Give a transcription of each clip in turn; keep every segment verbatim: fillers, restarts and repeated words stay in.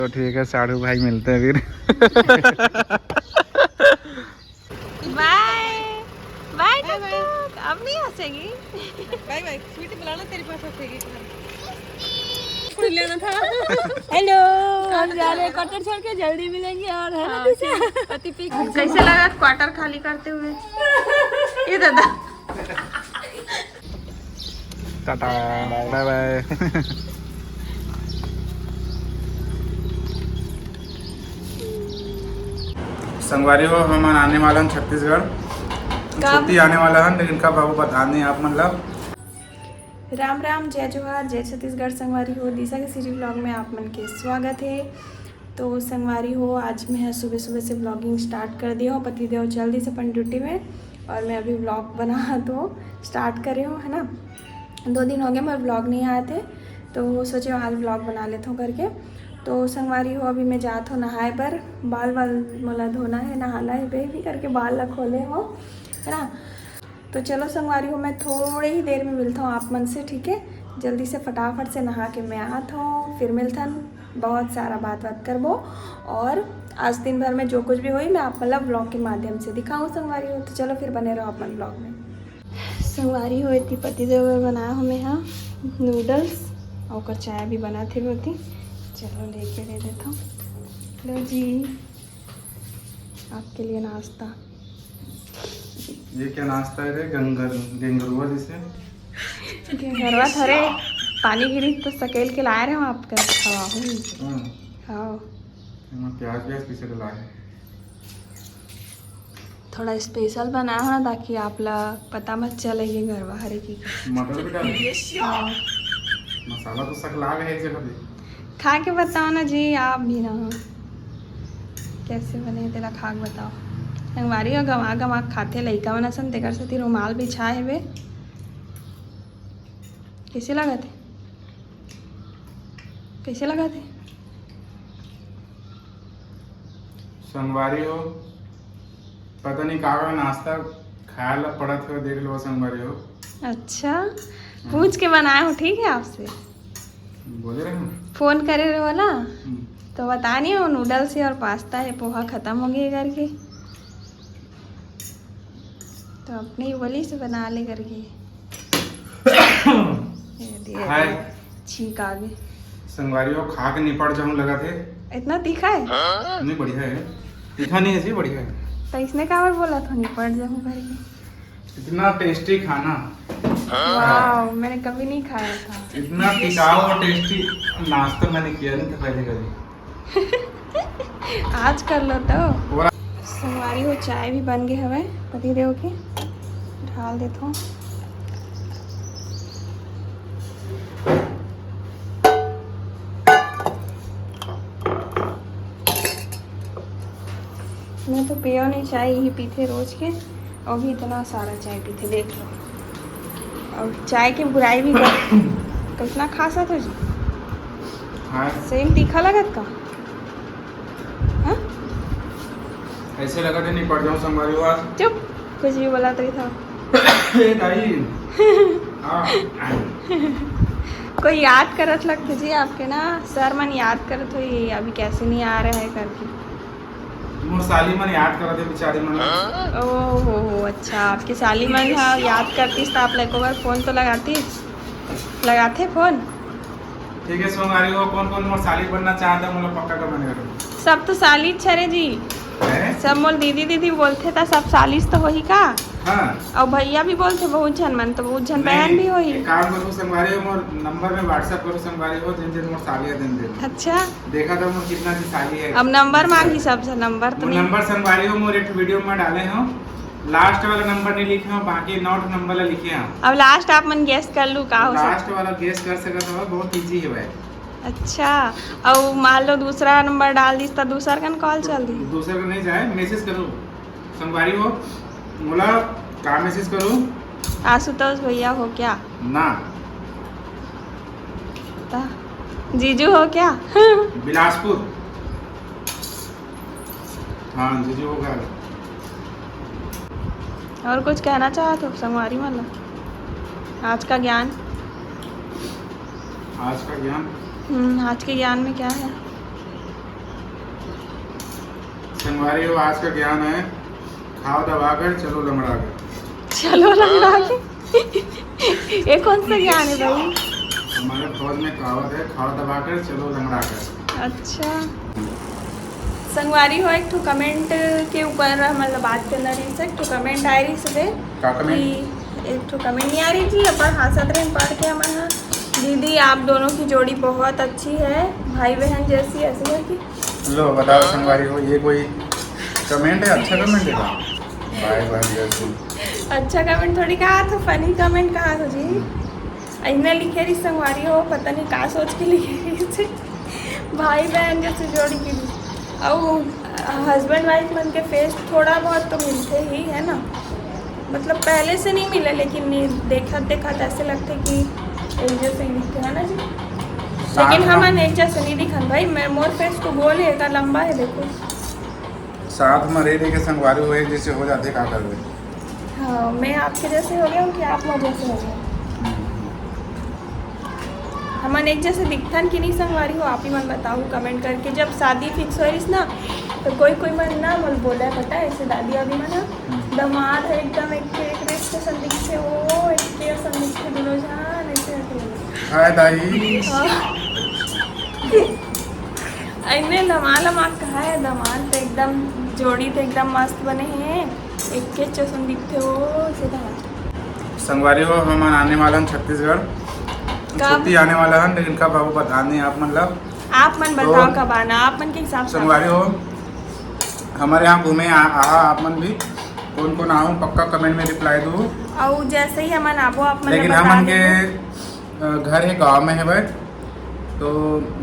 तो ठीक है साढ़ू भाई, मिलते हैं फिर। बाय बाय टुक टुक। अब नहीं हंसेगी। बाय बाय स्वीटी, बुलाना, तेरे पास हंसेगी। कुछ लेना था। हेलो, हम जा रहे हैं क्वार्टर छोड़ के, जल्दी मिलेंगे। और है ना हाँ, दिशा? ठीक। अति पीक। कैसे लगा क्वार्टर खाली करते हुए? ये दादा। टाटा, बाय बाय। संगवारी हो, हमन आने वाला हन छत्तीसगढ़। कब? छुट्टी आने वाला हन, लेकिन कब आबो बता नहीं आप मन ला। राम राम, जय जोहार, जय छत्तीसगढ़। संगवारी हो, दिशा के सिटी व्लॉग में आप मन के स्वागत है। तो संगवारी हो, आज मैं सुबह सुबह से व्लॉगिंग स्टार्ट कर दिया हूँ। पतिदेव चल दिस अपन ड्यूटी में और मैं अभी व्लॉग बना तो स्टार्ट करे हूँ, है ना। दो दिन हो गए मोर व्लॉग नहीं आए थे, तो सोचे आज व्लॉग बना लेता हूँ करके। तो संगवारी हो, अभी मैं जात हूँ नहाए बर, बाल वाल मोला धोना है, नहाना है बेबी करके बाल ला खोले हो, है ना। तो चलो संगवारी हो, मैं थोड़े ही देर में मिलता हूँ आप मन से, ठीक है। जल्दी से फटाफट से नहा के मैं आत हूँ, फिर मिलथन, बहुत सारा बात बात करबो। और आज दिन भर में जो कुछ भी होई, मैं आप मतलब व्लॉग के माध्यम से दिखाऊँ संगवारी हो। तो चलो फिर बने रहो अपन व्लॉग में। संगवारी हो, एती पति देव बर बनाए हो मैं हा नूडल्स, और ओकर चाय भी बनात हे ओती। चलो लेके दे देता हूँ। लो जी, आपके लिए नाश्ता। ये क्या नाश्ता है रे? गंगर गेंगरुआ जैसे। गेंगरुआ थोड़े पानी गिरी तो सकेल के लाए रहे हो आपका खावा हो। हाँ। हाँ। एमा प्याज व्याज पीसे के लाए। थोड़ा स्पेशल बनाए हो ना, ताकि आप ला पता मत चले कि घरवा हरे की। मटर भी डाले? हाँ। मसाला तो सकला गया एक जगह पे। खा के बताओ ना जी, आप भी ना कैसे बने तेला खा के बताओ। संगवारी हो, गमा गमा खाथे लइका मन असन, तेकर सेती रुमाल बिछा हेबे। कैसे लागत हे? कैसे लागत हे? संगवारी हो, पता नहीं का का नाश्ता खाए ला पड़त हो, देख लो संगवारी हो। अच्छा, हाँ। पूछ के बनाए हो, ठीक है, आपसे बोले रहे हो। फोन करे रहे हो ना, हम्म। तो बता नहीं हो, नूडल्स है और पास्ता है, पोहा खत्म हो गए करके, तो अपने ही बोली से बना ले करके। ये दिए, हाय। छींक आ गई। संगवारी हो, खा के निपट जाऊं लगा थे। इतना तीखा है? नहीं, बढ़िया है। तीखा नहीं है जी, बढ़िया है। तो इसने काबर बोला था निपट जाऊं करके? इतना टेस्टी खाना। वाओ, मैंने कभी नहीं खाया था। इतना टिकाऊ और टेस्टी नाश्ता मैंने किया नहीं था पहले कभी। आज कर लो तो। और संगवारी हो, चाय भी बन गए हवे पति देव के, डाल देता हूँ। मैं तो पियो नहीं चाय, यही पीते रोज के, और भी इतना सारा चाय पीते, देख लो। और चाय के बुराई भी कर, कितना खासा था जी। हाँ। सेम तीखा लगत का? हाँ? ऐसे लगा था निपट जाऊं संगवारी हो आज। चुप, कुछ भी बोला तो ही था। ए दाई। हाँ। कोई याद करत लगते जी आपके ना, सर मन याद करत हुई, अभी कैसे नहीं आ रहा है करके। मोर साली मन याद करत हे बेचारी मन। ओ हो हो, अच्छा, आपके साली मन हा याद करतीस तो आप ला एको बार फोन तो लगातीस, लगाथे फोन? ठीक है संगवारी हो, कौन कौन मोर साली बनना चाहता है, मोला पक्का comment करो। सब तो साली छरे जी। हैं? सब मोर दीदी दीदी बोलथे, त सब सालिस तो होही का? हाँ। और भैया भी बोलथे बहुत झन मन, तो बहुत झन बहन भी होही। एक काम करो संगवारी हो, मोर नंबर में WhatsApp करो संगवारी हो, जिन जिन मोर साली है, दिन दिन। अच्छा। देखा था मोर कितना की साली है। अब नंबर मांगी सबसे, नंबर तो मोर नहीं। नंबर संगवारी हो, मोर एक वीडियो में डाले हो, लास्ट वाला नंबर नहीं लिखे हो, बाकी नौ ठो नंबर ला लिखे हो। अब लास्ट आप मन गेस कर लू का हो सकता? लास्ट वाला गेस कर सकत हो, बहुत इजी है भाई। अच्छा, और मान लो दूसरा नंबर डाल दिस तो दूसर कन कॉल चल दी। दूसर कन नहीं जाए, मैसेज करो। संगवारी हो, मोला का मैसेज करूं? आशुतोष भैया हो क्या? ना। ता, जीजू हो क्या? बिलासपुर। हाँ, जीजू हो गया। और कुछ कहना चाहत हो संगवारी मन ला? आज का ज्ञान। आज का ज्ञान? हम्म, आज के ज्ञान में क्या है? हमारे वो आज का ज्ञान है, खाओ दबा कर, चलो लंगड़ा कर। चलो लंगड़ा के। ये कौन सा ज्ञान है भाई? हमारे फौज में कहावत है, खाओ दबा कर, चलो लंगड़ा कर। अच्छा। संगवारी हो, एक ठो कमेंट के ऊपर मतलब बात करना रही से, एक ठो कमेंट आए रही सुबह का कमेंट? कि एक ठो कमेंट नहीं आ रही थी, अपन हांसत रहे पढ़ के हमन हा, "दीदी, आप दोनों की जोड़ी बहुत अच्छी है, भाई बहन जैसी", ऐसे करके। लो बताओ संगवारी हो, ये कोई कमेंट है? अच्छा कमेंट है का? भाई बहन जैसी। अच्छा कमेंट थोड़ी कहा था, फनी कमेंट कहा था जी। इन्हें लिखे रही संगवारी हो, पता नहीं का सोच के लिखे रही से। भाई बहन जैसे जोड़ी के लिए। और हस्बैंड वाइफ मन के फेस थोड़ा बहुत तो मिलते ही है ना, मतलब पहले से नहीं मिले, लेकिन नहीं देखा देखा तो ऐसे लगते कि एक जैसे ही दिखते हैं ना जी। लेकिन हम एक जैसे नहीं दिखन भाई, मैं, मोर फेस तो गोल है, का लंबा है, देखो। साथ में रह रह के संगवारी हो एक जैसे हो जाते, का करबे? हाँ, मैं आपके जैसे हो गया हूँ कि आप मोर जैसे हो गए? हमन एक जैसे दिखथन कि नहीं संगवारी हो, आप ही मन बताओ कमेंट करके। जब शादी फिक्स हो रही ना, तो कोई कोई मन ना मोल बोला, पता है, ऐसे दादी अभी मन ह, "दमाद है एकदम एक, एक रेस जैसन दिखथे, ओ एक जैसन दिखथे दोनों झन", ऐसे करके बोले। हाय दाई। हाँ। अइने दमाद ला कहा है, दमाद तो एकदम, जोड़ी तो एकदम मस्त बने हैं, एक के जैसन दिखथे हो, ऐसे दमाद। संगवारी हो, हम आने वाला हन छत्तीसगढ़, कब? छुट्टी आने वाला हन, लेकिन कब आबो बता नहीं आप मन ला। आप मन तो बताओ कब आना, आप मन के हिसाब से। संगवारी हो, हमारे यहाँ घूमे आ, आहा आप मन भी, कौन कौन आओ पक्का कमेंट में रिप्लाई दो। और जैसे ही हमन आबो आप मन लेकिन बता हमन के देबो। अ, घर है गांव में है भाई, तो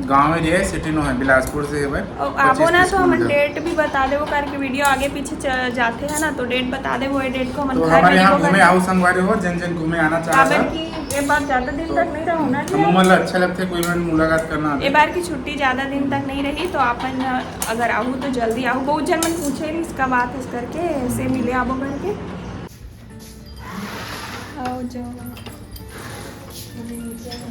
गांव में जे है, सिटी नो है, बिलासपुर से है भाई, और आबो पच्चीस ना तीस तो हमन किलोमीटर। डेट भी बता देबो करके, वीडियो आगे पीछे च-, जाते हैं ना, तो डेट बता देबो, ये डेट को हमन तो घर हमारे में यहाँ देखो घूमे करके। आओ संगवारी हो, जन जन घूमे आना चाहता काबर कि ये बात ज्यादा दिन तो तक नहीं रहो ना हम जी। मन ला अच्छा लगते कोई मन मुलाकात करना ये आते। बार की छुट्टी ज्यादा दिन तक नहीं रही, तो आप मन अगर आहू तो जल्दी आहू। बहुत जन मन पूछे रही इसका बात इस करके, ऐसे मिले आबो करके। आओ जाओ। अभी नीचे आ जाओ।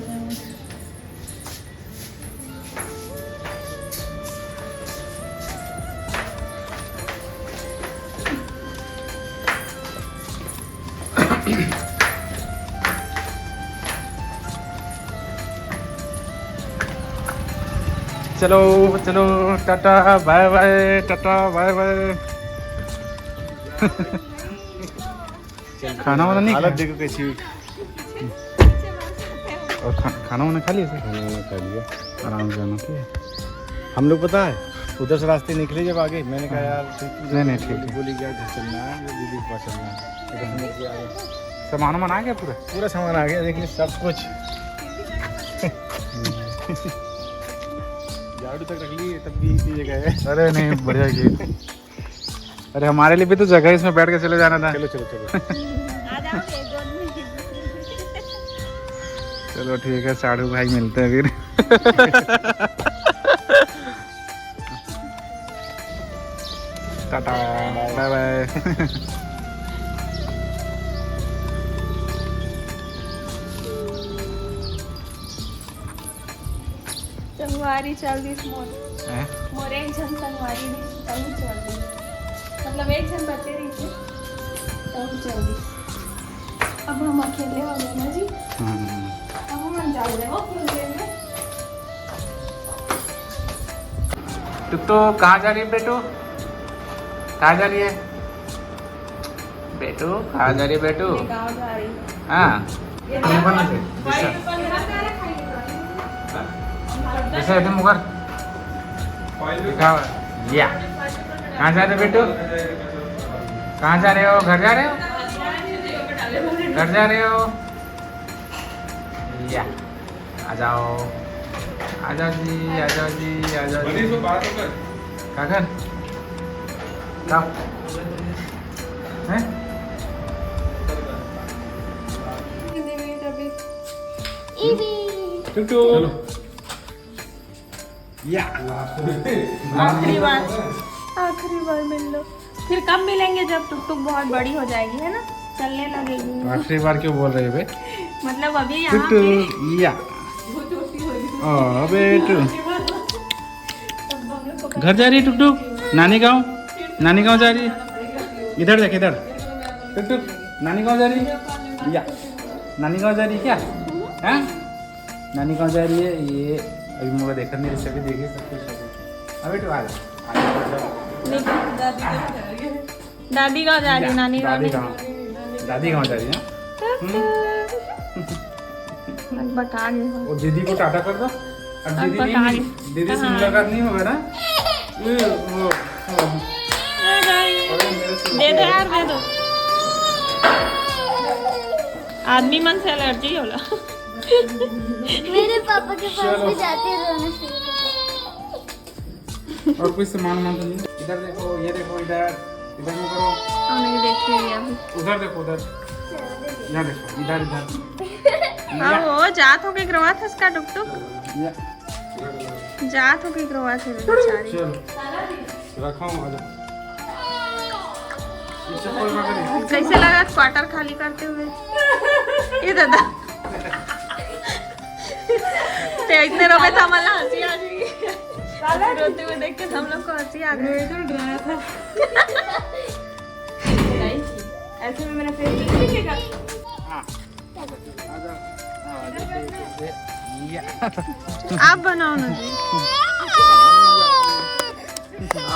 चलो चलो, टाटा बाय बाय, टाटा बाय बाय। खाना वाना नहीं हालत खाया? देखो कैसी हुई। और खा-, खाना वाना खा लिया सर? खाना वाना खा लिया। आराम से आना, ठीक है? हम लोग पता है उधर से रास्ते निकले जब आगे, मैंने कहा, हाँ। "यार ठीक है।" नहीं, नहीं, ठीक है। बोली, "क्या घर चलना है?" "दीदी के पास चलना है।" तो समझ गया आगे। सामान वामान आ गया पूरा? पूरा सामान आ गया, देख लीजिए सब कुछ। झाड़ू तक रख ली, तब भी इसी जगह है। अरे नहीं, बढ़िया किए। अरे हमारे लिए भी तो जगह है, इसमें बैठ के चले जाना था। चलो, चलो, चलो। आ जाओ, एक दो दिन। चलो ठीक है, साढ़ू भाई मिलते हैं फिर। टाटा, बाय बाय। संगवारी चल दिस मोर। हैं? मोर एक झन संगवारी दिस, तहूँ चल दिस। मतलब एक झन बचे रहिस, तहूँ चल दिस। अब हम अकेले हो गए ना जी। हम्म। अब हम जाओ रे वो फूल लेने। टुकटुक, कहाँ जा रही है बेटू? कहाँ जा रही है? बेटू, कहाँ जा रही है बेटू? मैं गाँव जा रही हूँ। हाँ। ये तुम बना दे, जैसा। जैसा एकदम ऊपर। दिखाओ। या। कहाँ जा रहे हो बेटू? कहाँ जा रहे हो? घर जा रहे हो? घर जा रहे हो? या। आ जाओ, आ जाओ जी, आ जाओ जी, आ जाओ जी। मनीष, वो बात तो कर। काकर? का? हैं? टुक टुक। चलो। या। आखिरी बार, आखिरी बार मिल लो। फिर कब मिलेंगे जब टुक टुक बहुत बड़ी हो जाएगी, है ना, चलने लगेगी। आखिरी बार क्यों बोल रहे हो बे? मतलब अभी यहाँ टुक पे टुक, या। ओ, बेटू। घर जा रही है टुक टुक, नानी गाँव। नानी गाँव जा रही है। इधर देख, इधर। टुक टुक। नानी गाँव जा रही है। या, नानी गाँव जा रही है क्या? हैं? नानी गाँव जा रही है। ये अभी मोला देखा नहीं, सभी देखिए, सब कुछ हो गया। अभी तो आ जा, आ जा, आ जा। दादी गाँव जा रही है, नानी गाँव दादी नहीं। गाँव, दादी गाँव जा रही है। हम्म। बकबका गई हो। वो दीदी को टाटा कर दो। अब अब दीदी बकबका नहीं, गई। दीदी से कहाँ? मुलाकात नहीं होगा ना? ये वो, वो। आ गई। अरे, मेरे से दे दो यार, दे दो। आदमी मन से एलर्जी होला। मेरे पापा के पास चलो। भी जाते हैं, रोना शुरू कर देते हैं। और कोई सामान वामान तो नहीं? इधर देखो, ये देखो, इधर, इधर में करो। हमने देखी है अभी। उधर देखो, उधर। यहाँ देखो, इधर, इधर। हाँ, वो जात हो के गिरवा था इसका टुक टुक। या। जात हो के गिरवा थे बेचारी। चलो, रखा हूँ, आ जाओ। ये चप्पल पकड़। कैसे लगा क्वार्टर खाली करते हुए? ये दादा। ते इतने रोवे था, मला हंसी आ गई। रोते हुए देख के हम लोग को हंसी आ गई। मैं तो डरा था। ऐसे में मेरा फेस नहीं दिखेगा। हाँ। आ जाओ। हाँ, ये, ये, ये, ये। आप बनाओ ना जी। आ,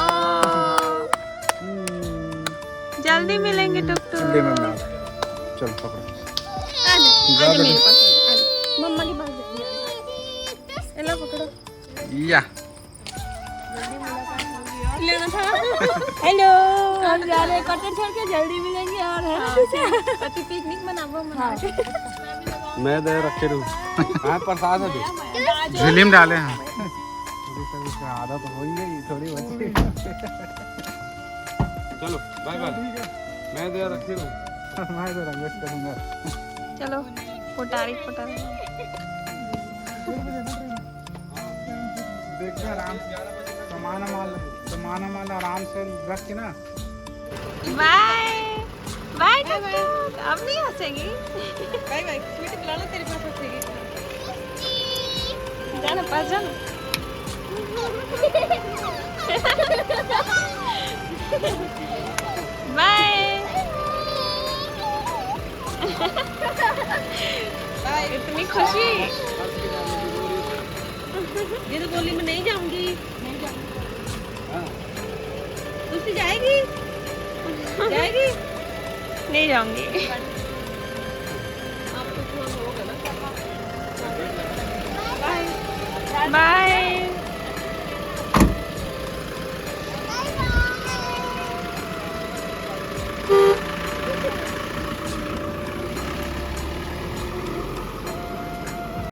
जल्दी मिलेंगे टुक टुक। ले मम्मी, आ जाओ। चलो, पकड़ो। आ जाओ, आ जाओ मेरे पास, आ जाओ, आ जाओ। मम्मा के पास जाओ। ये लो, पकड़ो। या। लेना था। हेलो, हम जा रहे हैं क्वार्टर छोड़ के, जल्दी मिलेंगे और, है ना? हाँ, ठीक है। पति पिकनिक मनाबो, मना। हाँ। मैं दे रखे रहूँ। हाँ, प्रसाद है। झिलिम डाले हैं। थोड़ी सी इसमें आदत हो ही गई, थोड़ी बची। चलो, बाय बाय। मैं दे रखे रहूँ। मैं तो रंगत करूँगा। चलो, पोटारी, पोटारी। देखो आराम से, सामान वामान, सामान वामान आराम से रख के ना। बाय बाय टुक टुक। अब नहीं हंसेगी। बाय बाय। स्वीटी बुला लो, तेरे पास हंसेगी। जाना, पास जाना। बाय। बाय। इतनी खुशी। ये तो बोली, मैं नहीं जाऊंगी। नहीं जाऊंगी। हाँ। तुलसी जाएगी? जाएगी? नहीं जाऊंगी। बाय।